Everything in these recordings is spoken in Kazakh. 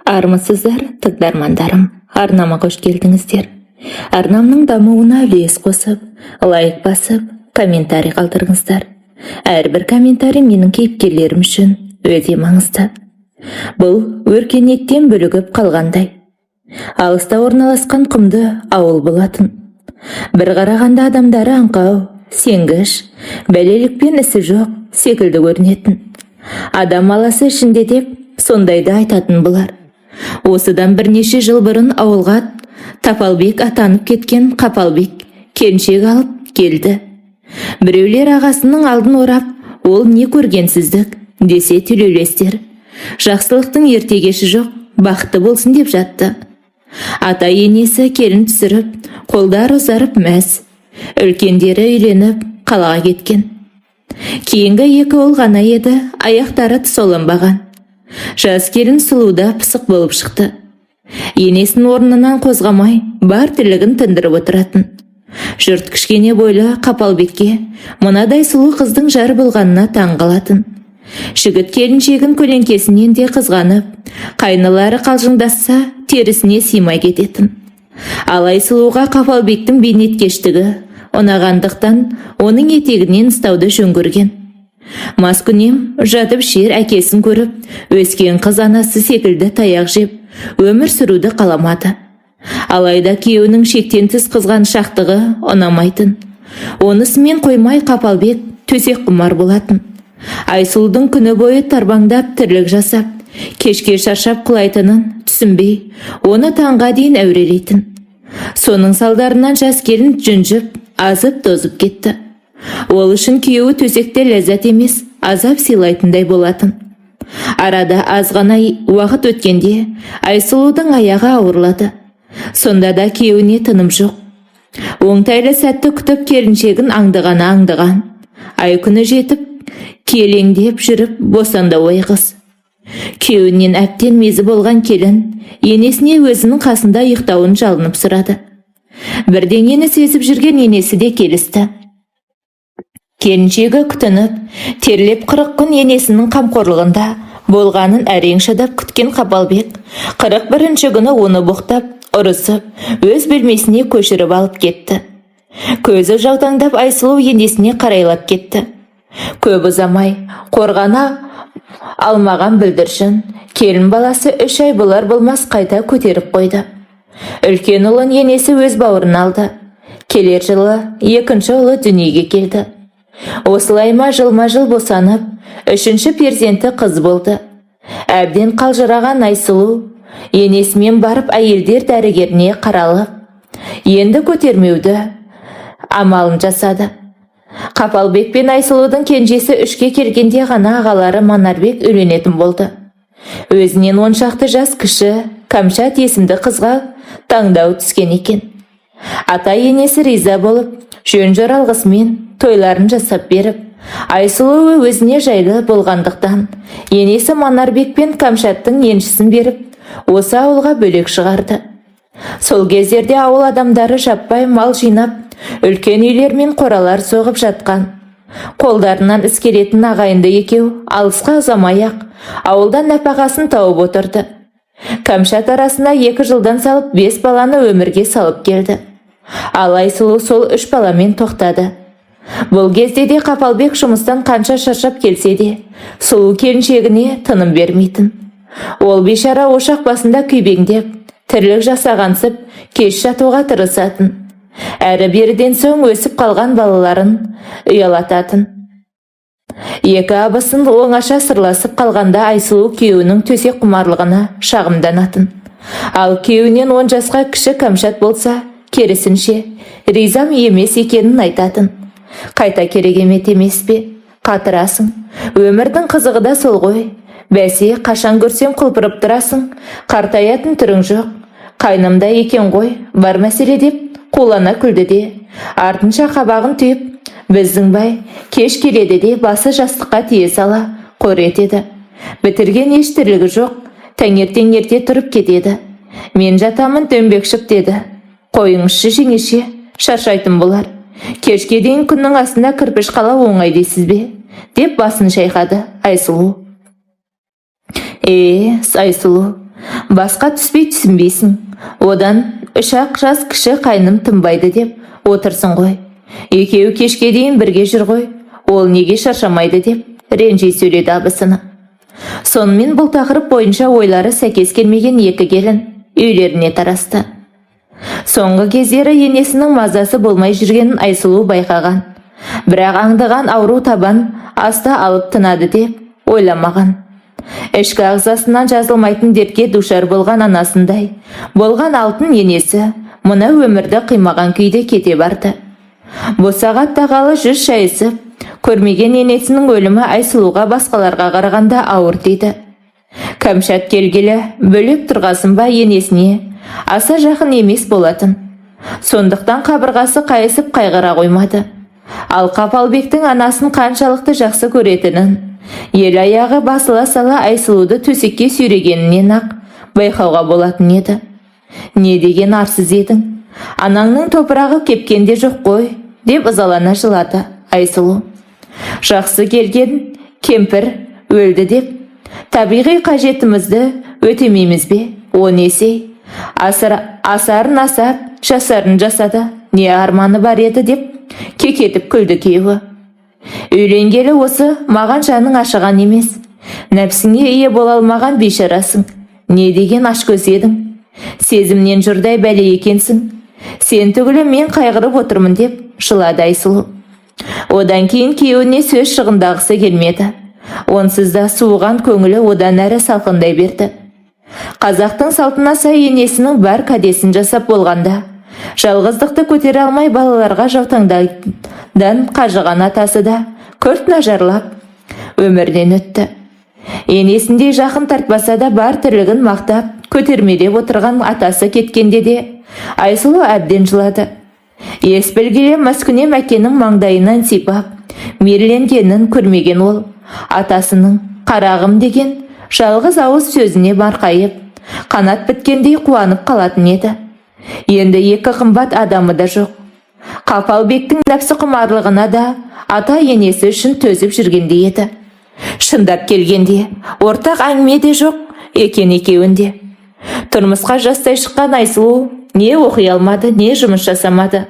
Армысыздар, тыңдармандарым! Арнама қош келдіңіздер. Арнамның дамуына үлес қосып, лайк басып, комментарий қалдырыңыздар. Әрбір комментарий менің кейіпкерлерім үшін өте маңызды. Бұл өркениеттен бүлігіп қалғандай алыста орналасқан құмды ауыл болатын. Бір қарағанда адамдары аңқау, сенгіш, бәлелікпен ісі жоқ секілді көрінетін. Адам баласы ішінде деп сондайды айтатын бұлар. Осыдан бірнеше жыл бұрын ауылға Тапалбек атанып кеткен Қапалбек келіншек алып келді. Біреулер ағасының алдын орап, ол не көргенсіздік десе, төлеулестер жақсылықтың ерте кеші жоқ, бақытты болсын деп жатты. Ата енесі келін түсіріп, қолдары ұзарып мәз. Үлкендері үйленіп, қалаға кеткен. Кейінгі екі ұл ғана еді, аяқтары тұсауланбаған. Жас келін сұлу да пысық болып шықты. Енесін орнынан қозғамай, бар тірлігін тындырып отыратын. Жұрт кішкене бойлы Қапалбекке мынадай сұлу қыздың жар болғанына таң қалатын. Жігіт келіншегін көлеңкесінен де қызғанып, қайнылары қалжыңдасса, терісіне сыймай кететін. Ал Айсұлуға Қапалбектің бейнеткештігі ұнағандықтан, оның етегінен ұстауды жөн көрген. Маскүнем, жатып ішер әкесін көріп өскен қыз анасы секілді таяқ жеп өмір сүруді қаламады. Алайда күйеуінің шектен тыс қызғаншақтығы ұнамайтын. Онысымен қоймай, Қапалбек төсек құмар болатын. Айсұлудың күні бойы тарбаңдап тірлік жасап, кешке шаршап құлайтынын түсінбей, оны таңға дейін әурелейтін. Соның салдарынан жас келін жүнжіп, азып тозып кетті. Ол үшін күйеуі төсекте ләззат емес, азап сыйлайтындай болатын. Арада аз ғана уақыт өткенде Айсұлудың аяғы ауырлады. Сонда да күйеуіне тыным жоқ. Оңтайлы сәтті күтіп, келіншегін аңдығаны аңдыған. Ай күні жетіп, келеңдеп жүріп босанды ой қыз. Күйеуінен әбден мезі болған келін енесіне өзінің қасында ұйықтауын жалынып сұрады. Бірдеңені сезіп жүрген енесі де келісті. Келіншегі күтініп, терлеп 40 күн енесінің қамқорлығында болғанын әрең шыдап күткен Қапалбек 41-ші күні оны боқтап, ұрысып, өз бөлмесіне көшіріп алып кетті. Көзі жаутаңдап Айсұлу енесіне қарайлап кетті. Көп ұзамай қорғана алмаған бүлдіршін келін баласы 3 ай болар болмас қайта көтеріп қойды. Үлкен ұлын енесі өз бауырына алды. Келер жылы екінші ұлы дүниеге келді. Осылай ма, жылма жыл босанып, үшінші перзенті қыз болды. Әбден қалжыраған Айсұлу енесімен барып әйелдер дәрігеріне қаралып, енді көтермеуді амалын жасады. Қапалбек пен Айсұлудың кенжесі 3-ке келгенде ғана ағалары Манарбек үйленетін болды. Өзінен 10 шақты жас кіші Кәмшат есімді қызға таңдау түскен екен. Ата енесі риза болып, жөн жоралғысымен тойларын жасап беріп, Айсұлу өзіне жайлы болғандықтан, енесі Манарбек пен Кәмшаттың еншісін беріп, осы ауылға бөлек шығарды. Сол кездерде ауыл адамдары жаппай мал жинап, үлкен үйлер мен қоралар соғып жатқан. Қолдарынан іс келетін ағайынды екеу алысқа ұзамай-ақ ауылдан нәпақасын тауып отырды. Кәмшат арасына 2 жылдан салып 5 баланы өмірге салып келді. Ал Айсұлу сол 3 баламен тоқтады. Бұл кезде де Қапалбек жұмыстан қанша шаршап келсе де, сұлу келіншегіне тыным бермейтін. Ол бейшара ошақ басында күйбеңдеп, тірлік жасағансып, кеш жатуға тырысатын. Әрі беріден соң өсіп қалған балаларын ұялататын. Екі абысын оңаша сырласып қалғанда Айсұлу күйеуінің төсек құмарлығына шағымданатын. Ал күйеуінен 10 жасқа кіші Кәмшат болса, керісінше, ризам емес екенін айтатын. Қайта керек емес пе? Қатырасың. Өмірдің қызығы да сол ғой. Бәсе, қашан көрсем құлпырып тұрасың, қартаятын түрің жоқ. Қайнымда екен ғой, бар мәселе деп қулана күлді де, артынша қабағын түйіп, біздің бай кеш келеді де басы жастыққа тие сала қор етеді. Бітірген еш тірлігі жоқ, таңертең ерте тұрып кетеді. Мен жатамын дөңбекшіп деді. Қойыңызшы, жеңеше, шаршайтын болар. Кешке дейін күннің астында кірпіш қалау оңай дейсіз бе? Деп басын шайқады Айсұлу. Е, Айсұлу, Басқа түспей түсінбейсің. Одан 3-ақ жас кіші қайным тынбайды деп отырсың ғой. Екеуі кешке дейін бірге жүр ғой. Ол неге шаршамайды деп ренжи сөйледі абысыны. Сонымен бұл тақырып бойынша ойлары сәйкес келмеген екі келін үйлеріне тарасты. Соңғы кездері енесінің мазасы болмай жүргенін Айсұлу байқаған. Бірақ аңдыған ауру табан аста алып тынады деп ойламаған. Ішкі ағзасынан жазылмайтын дертке душар болған анасындай болған алтын енесі мына өмірді қимаған күйде кете барды. Босаға аттағалы жүз шайысып, көрмеген енесінің өлімі Айсұлуға басқаларға қарағанда ауыр тиді. Кәмшат келгелі бөлек тұрғасын ба, енесіне аса жақын емес болатын. Сондықтан қабырғасы қайысып қайғыра қоймады. Ал Қапалбектің анасын қаншалықты жақсы көретінін, ел аяғы басыла сала Айсұлуды төсекке сүйрегенінен ақ байқауға болатын еді. Не деген арсыз едің? Анаңның топырағы кепкенде жоқ қой, деп ызалана жылады Айсұлу. Жақсы келген кемпір өлді деп табиғи қажетімізді өтемейміз бе? О несе? Асарын асап, жасарын жасады. Не арманы бар еді деп кекетіп күлді күйеуі. Үйленгелі осы маған жаның ашыған емес. Нәпсіңе ие бола алмаған бейшарасың. Не деген ашкөз едің? Сезімнен жұрдай бәле екенсің. Сен түгілі мен қайғырып отырмын деп жылады Айсұлу. Одан кейін күйеуіне сөз шығындағысы келмеді. Онсыз да суыған көңілі одан әрі салқындай берді. Қазақтың салтына сай енесінің бар кәдесін жасап болғанда, жалғыздықты көтере алмай балаларға жаутаңдан қажыған атасы да күрт нажарлап өмірден өтті. Енесіндей жақын тартпаса да бар тірлігін мақтап, көтермелеп отырған атасы кеткенде де Айсұлу әбден жылады. Ес білгелі маскүнем әкенің маңдайынан сипап, мейірленгенін көрмеген ол, атасының қарағым деген жалғыз ауыз сөзіне марқайып, қанат біткендей қуанып қалатын еді. Енді екі қымбат адамы да жоқ. Қапалбектің нәпсі құмарлығына да ата енесі үшін төзіп жүргендей еді. Шындап келгенде ортақ әңгіме де жоқ екен екеуінде. Тұрмысқа жастай шыққан Айсұлу не оқи алмады, не жұмыс жасамады.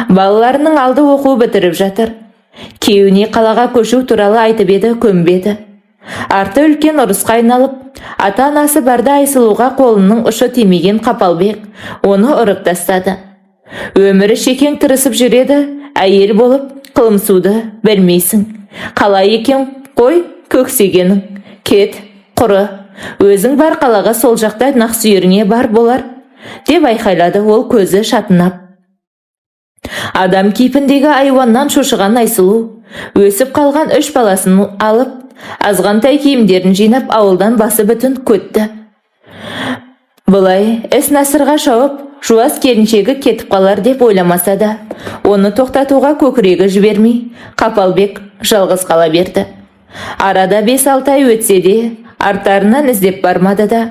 Балаларының алды оқу бітіріп жатыр. Күйеуіне қалаға көшу туралы айтып еді, көнбеді. Арты үлкен ұрысқа айналып, ата-анасы барда Айсұлуға қолының ұшы тимеген Қапалбек оны ұрып тастады. Өмірі шекең тырысып жүреді, әйел болып қылымсуды білмейсің. Қалай екен қой көксегенің? Кет, құры, өзің бар қалаға, сол жақта нақсүйеріңе бар болар, деп айқайлады ол көзі шатынап. Адам кейпіндегі айуаннан шошыған Айсұлу өсіп қалған 3 баласын алып, азғантай киімдерін жинап ауылдан басы бүтін көтті. Бұлай іс насырға шауып, жуас келіншегі кетіп қалар деп ойламаса да, оны тоқтатуға көкірегі жібермей, Қапалбек жалғыз қала берді. Арада 5-6 ай өтсе де, арттарынан іздеп бармады да,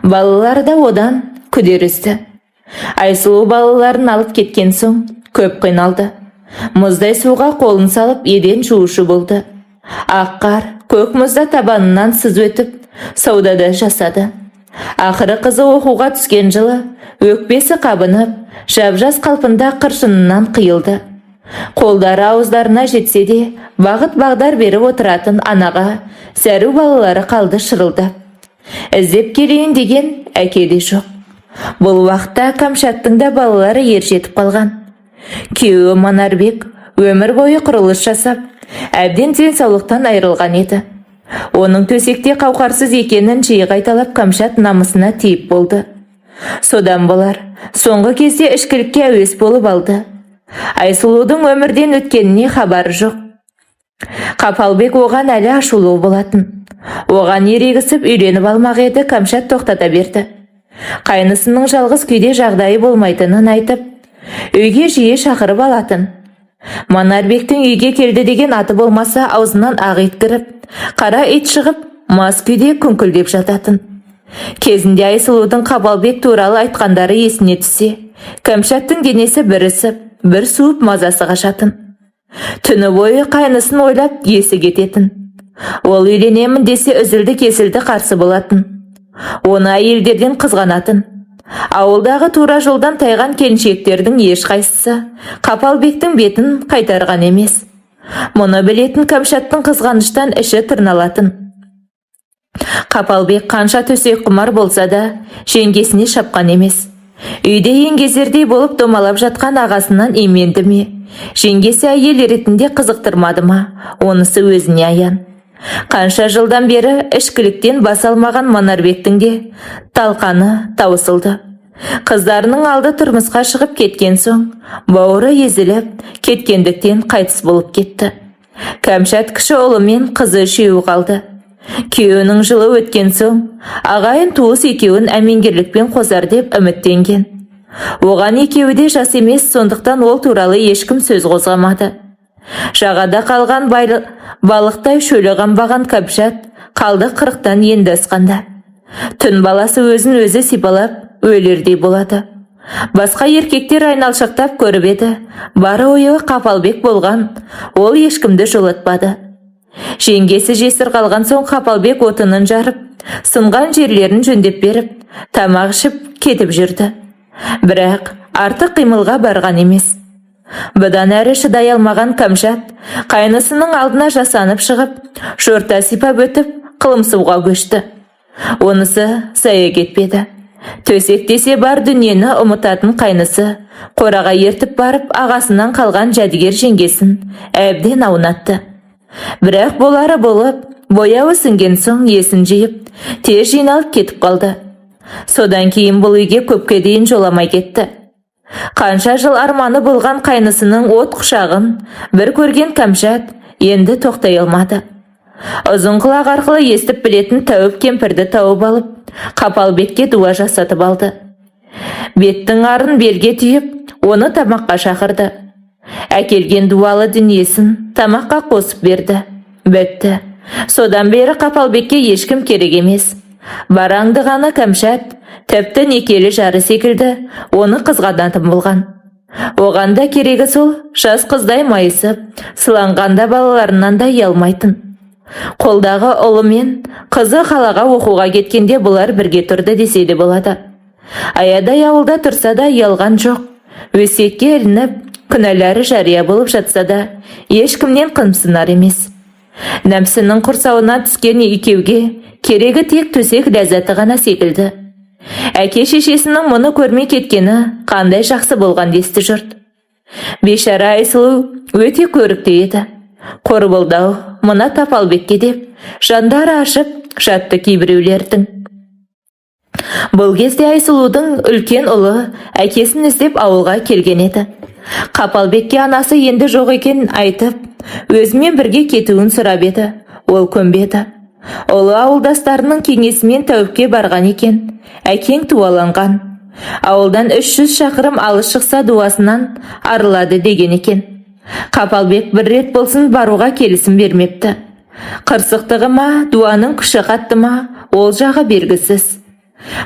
балалары да одан күдер үзді. Айсұлу балаларын алып кеткен соң көп қиналды. Мұздай суға қолын салып еден жуушы болды. Ақ қар, көк мұзда табанынан сыз өтіп, саудада жасады. Ақыры қызы оқуға түскен жылы өкпесі қабынып, жап-жас қалпында қыршынынан қиылды. Қолдары ауыздарына жетсе де, бағыт бағдар беріп отыратын анаға зәру балалары қалды шырылдап. Іздеп келейін деген әке де жоқ. Бұл уақытта Кәмшаттың да балалары ер жетіп қалған. Күйеуі Манарбек өмір бойы құрылыс жасап, әбден денсаулықтан айырылған еді. Оның төсекте қауқарсыз екенін жиі қайталап Кәмшат намысына тиіп болды. Содан болар, соңғы кезде ішкілікке әуес болып алды. Айсұлудың өмірден өткеніне хабары жоқ. Қапалбек оған әлі ашулы болатын. Оған ерегісіп үйленіп алмақ еді, Кәмшат тоқтата берді. Қайнысының жалғыз күйде жағдайы болмайтынын айтып, үйге жиі шақырып алатын. Манарбектің үйге келді деген аты болмаса аузынан ақ ит кіріп, қара ит шығып, мас күйде күңкілдеп жататын. Кезінде Айсұлудың Қапалбек туралы айтқандары есіне түссе, Кәмшаттың денесі бір ісіп, бір суып мазасы қашатын. Түні бойы қайнысын ойлап есі кететін. Ол үйленемін десе үзілді кесілді қарсы болатын. Оны әйелдерден қызғанатын. Ауылдағы тура жолдан тайған келіншектердің ешқайсысы Қапалбектің бетін қайтарған емес. Мұны білетін Кәмшаттың қызғаныштан іші тырналатын. Қапалбек қанша төсек құмар болса да, жеңгесіне шапқан емес. Үйде еңгезердей болып домалап жатқан ағасынан именді ме, жеңгесі әйел ретінде қызықтырмады ма, онысы өзіне аян. Қанша жылдан бері ішкіліктен бас алмаған Манарбектің де талқаны таусылды. Қыздарының алды тұрмысқа шығып кеткен соң, бауыры езіліп кеткендіктен қайтыс болып кетті. Кәмшат кіші ұлы мен қызы үшеуі қалды. Күйеуінің жылы өткен соң, ағайын туыс екеуін әмеңгерлікпен қосар деп үміттенген. Оған екеуі де жас емес, сондықтан ол туралы ешкім сөз қозғамады. Жағада қалған балықтай шөлі қанбаған Кәмшат қалды 40-тан енді асқанда. Түн баласы өзін өзі сипалап өлердей болады. Басқа еркектер айналшықтап көріп еді, бар ойы Қапалбек болған, ол ешкімді жолатпады. Жеңгесі жесір қалған соң Қапалбек отынын жарып, сынған жерлерін жөндеп беріп, тамақ ішіп кетіп жүрді. Бірақ артық қимылға барған емес. Бұдан әрі шыдай алмаған Кәмшат қайнысының алдына жасанып шығып, жорта сипап өтіп, қылымсуға көшті. Онысы зая кетпеді. Төсек десе бар дүниені ұмытатын қайнысы қораға ертіп барып, ағасынан қалған жәдігер жеңгесін әбден аунатты. Бірақ болары болып, бояуы сіңген соң есін жиып, тез жиналып кетіп қалды. Содан кейін бұл үйге көпке дейін жоламай кетті. Қанша жыл арманы болған қайнысының от құшағын бір көрген Кәмшат енді тоқтай алмады. Ұзын құлақ арқылы естіп білетін тәуіп кемпірді тауып алып, Қапалбекке дуа жасатып алды. Беттің арын белге түйіп, оны тамаққа шақырды. Әкелген дуалы дүниесін тамаққа қосып берді. Бітті. Содан бері Қапалбекке ешкім керек емес. Бар аңдығаны Кәмшат, тіпті некелі жары секілді оны қызғанатын болған. Оған да керегі сол жас қыздай майысып, сыланғанда балаларынан да ұялмайтын. Қолдағы ұлы мен қызы қалаға оқуға кеткенде бұлар бірге тұрды десе де болады. Аядай ауылда тұрса да ұялған жоқ. Өсекке ілініп, күнәлары жария болып жатса да, ешкімнен қымсынар емес. Нәпсінің құрсауына түскен екеуге керегі тек төсек ләззаты ғана секілді. Әке шешесінің мұны көрмей кеткені қандай жақсы болған десті жұрт. Бейшара Айсұлу өте көрікті еді. Қор болды-ау мына Тапалбекке деп жандары ашып жатты кейбіреулердің. Бұл кезде Айсұлудың үлкен ұлы әкесін іздеп ауылға келген еді. Қапалбекке анасы енді жоқ екен айтып, өзімен бірге кетуін сұрап еді, ол көнбеді. Ұлы ауылдастарының кеңесімен тәуіпке барған екен, әкең туаланған. Ауылдан 300 шақырым алыс шықса дуасынан арылады деген екен. Қапалбек бір рет болсын баруға келісім бермепті. Қырсықтығы ма, дуаның күші қатты ма, ол жағы белгісіз.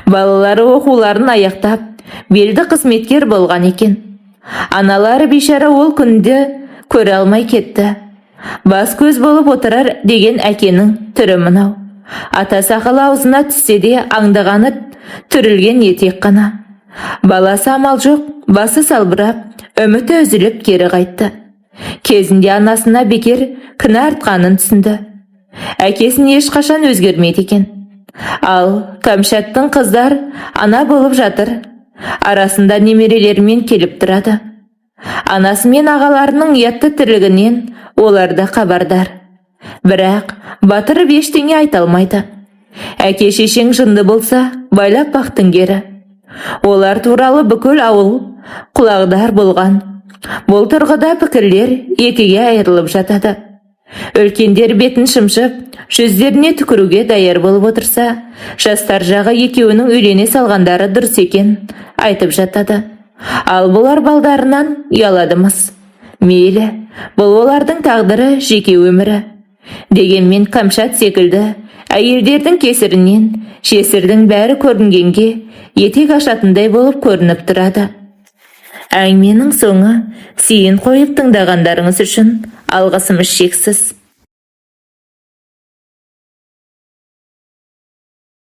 Балалары оқуларын аяқтап, белді қызметкер болған екен. Аналары бейшара ол күнді көре алмай кетті. Бас көз болып отырар деген әкенің түрі мынау. Ата сақалы аузына түссе де аңдығаны түрілген етек қана. Баласы амал жоқ, басы салбырап, үміті үзіліп кері қайтты. Кезінде анасына бекер кінә артқанын түсінді. Әкесін ешқашан өзгермейді екен. Ал Кәмшаттың қыздар ана болып жатыр. Арасында немерелерімен келіп тұрады. Анасы мен ағаларының ұятты тірлігінен олар да хабардар. Бірақ батырып ештеңе айта алмайды. Әке шешең жынды болса, байлап бақтың кері. Олар туралы бүкіл ауыл құлағдар болған. Бұл тұрғыда пікірлер екіге айырылып жатады. Үлкендер бетін шымшып, жүздеріне түкіруге даяр болып отырса, жастар жағы екеуінің үйлене салғандары дұрыс екен айтып жатады. Ал бұлар балдарынан ұяладымыз. Мейлі, бұл олардың тағдыры, жеке өмірі. Дегенмен Кәмшат секілді әйелдердің кесірінен жесірдің бәрі көрінгенге етек ашатындай болып көрініп тұрады. Әңгіменің соңы сейін қойып тыңдағандарыңыз үшін алғысымыз шексіз.